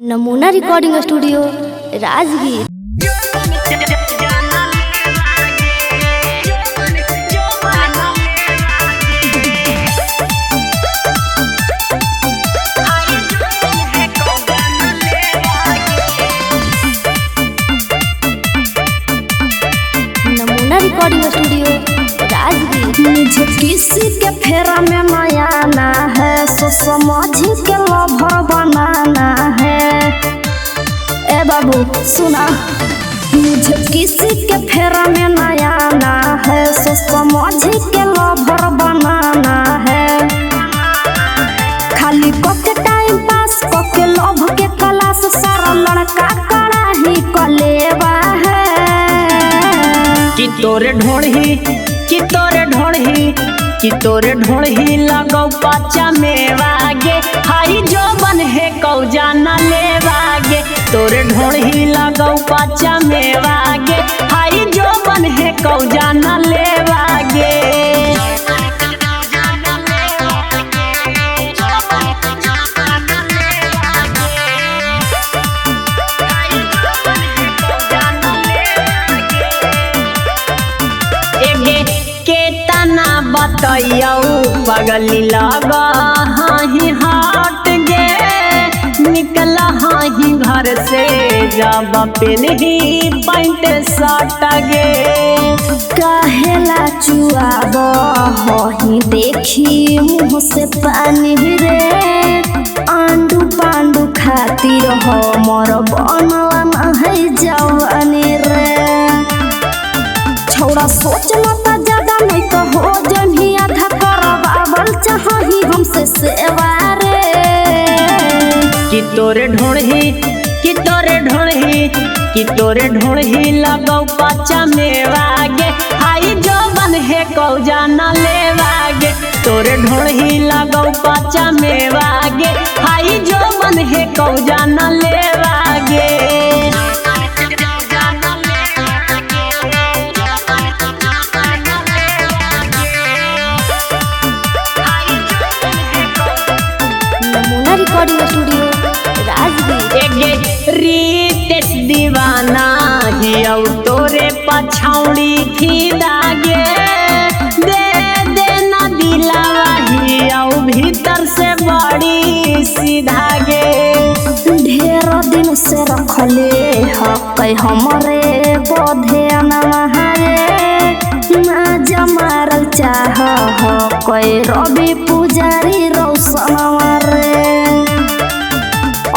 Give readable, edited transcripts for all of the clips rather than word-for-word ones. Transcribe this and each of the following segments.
नमूना recording studio Rajgir. नमूना recording studio Rajgir. मुझे किसी के फेरा में नया ना है, सो समझ के लभर बनाना है। ए बाबू सुना, मुझे किसी के फेरा में नया ना है, सो समझ के लभर बनाना है। खाली कके टाइम पास कके लभ के क्लास, सारा लड़का कड़ाही कलेवा है। कि तोरे ढोढ़ी, कि तोरे ढोढ़ी, कि तोरे ढोढ़ी लगौ पाचा मेवागे, हाई जो बन है कौजा न लेवागे। तोरे ढोढ़ी लगौ पाचा मेवागे, हाई जो बन है कौजा न लेवागे। बतैयौ पगली लगा ही हट गे, निकला ही घर से जब पेनही पैंट शर्ट गे। काहेला चुआब ही देखी मुँह से पानी रे, आंडू पांडू खातिर हो मोर बनला न है जवानी रे। छोड़ा सोचना त ज्यादा नहीं तो हो जन्ही आधा करवावल चाही हमसे सेवा रे। कि तोरे ढोढ़ी, कि तोरे ढोढ़ी, कि तोरे ढोढ़ी लगौ पाचा मेवागे, हाई जो बन है कौजा न लेवागे। तोरे ढोढ़ी लगौ पाचा मेवागे, हाई जो बन है कौजा न लेवागे। नमूना रिकॉर्डिंग स्टूडियो राजगीर। रितेश दीवाना ही औ तोरे पछौड़ी थी दागे, दे देना दिलावा ही औ भीतर से बड़ी सीधा गे। ढेर दिन से रखले हक हमरे पौधे अनहारे, ना जमारल चाह हक रवि पुजारी रोशनवा रे।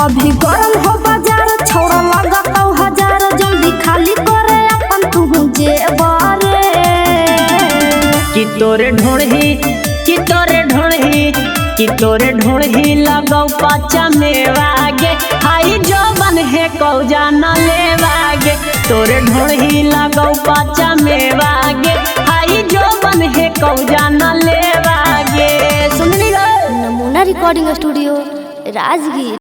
अभी गरम हो बाजार छोड़ा लगता हजार, जल्दी खाली करे अपन तू जेबारे। कि तोरे ढोढ़ी, कि तोरे ढोढ़ी, कि तोरे ढोढ़ी लगौ पाचा मेवागे, हाई जो बन है कौजा न लेवागे। तोरे ढोढ़ी लगौ पाचा मेवागे, हाई जो बन है कौजा न लेवागे। सुनली। नमूना रिकॉर्डिंग स्टूडियो राजगीर।